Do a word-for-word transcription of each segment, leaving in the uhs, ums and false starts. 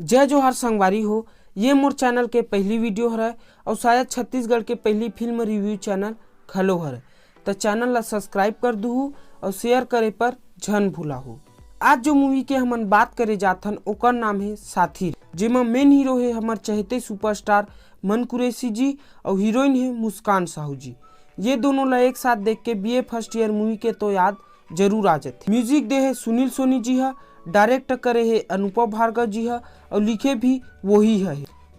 जय जोहार संगवारी हो, ये मोर चैनल के पहली वीडियो हरय और शायद छत्तीसगढ़ के पहली फिल्म रिव्यू चैनल घलो हरय। त चैनल ला सब्सक्राइब कर दुहू और शेयर करे पर झन भुलाहू। आज जो मूवी के हमन बात करे जाथन ओकर नाम हे साथी, जेमा मेन हीरो हे हमर चहेते सुपरस्टार मन कुरैशी जी और हीरोइन हे मुस्कान साहू जी। ये दोनों ला एक साथ देख के बीए फर्स्ट ईयर मूवी के तो याद जरूर आ जाथे। म्यूजिक दे हे सुनील सोनी जी हा, डायरेक्ट करे हे अनुपम भार्गव जी हा और लिखे भी वही हा,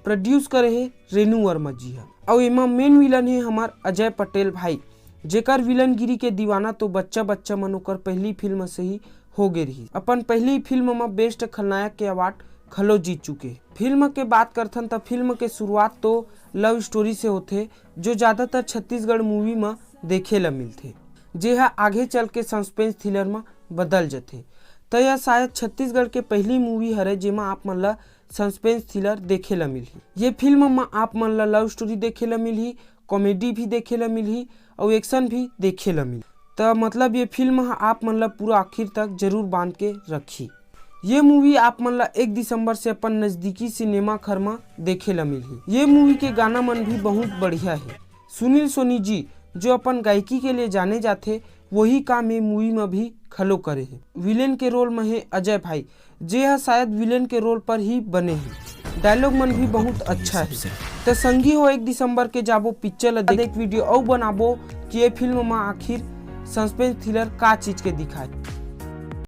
प्रोड्यूस करे हे रेनू वर्मा जी हा। और एमा मेन विलन हे हमर अजय पटेल भाई, जेकर विलनगिरी के दीवाना तो बच्चा बच्चा मन ओकर पहली फिल्म से ही हो गे रही। अपन पहली फिल्म म बेस्ट खलनायक के अवार्ड घलो जीत चुके हे। फिल्म के बात करथन त फिल्म के शुरुआत तो लव स्टोरी से होथे, जो ज्यादातर छत्तीसगढ़ मूवी म देखे ल मिलथे, जे ह आगे चल के सस्पेंस थ्रिलर म बदल जथे। त यह शायद छत्तीसगढ़ के पहली मूवी हरे, जेमा आप मन ल सस्पेंस थ्रिलर देखे ल मिलही। ये फिल्म म आप मन ल लव स्टोरी देखे ल मिलही, कॉमेडी भी देखे ल मिलही और एक्शन भी देखे ल मिलही। त मतलब ये फिल्म ह आप मन ल पूरा आखिर तक जरूर बांध के रखही। ये मूवी आप मन ल एक दिसंबर से अपन नजदीकी सिनेमा घर म देखे ल मिलही। ये मूवी के गाना मन भी बहुत बढ़िया हे। सुनील सोनी जी जो अपन गायकी के लिए जाने जाथे, वही काम ये मूवी म भी घलो करे हे। विलेन के रोल म हे अजय भाई, जे ह शायद विलेन के रोल पर ही बने हे। डायलॉग मन भी बहुत अच्छा हे। त संगी हो, एक दिसंबर के जाबो पिक्चर ल देख, वीडियो अउ बनाबो कि ये फिल्म म आखिर सस्पेंस थ्रिलर का चीज के दिखाए।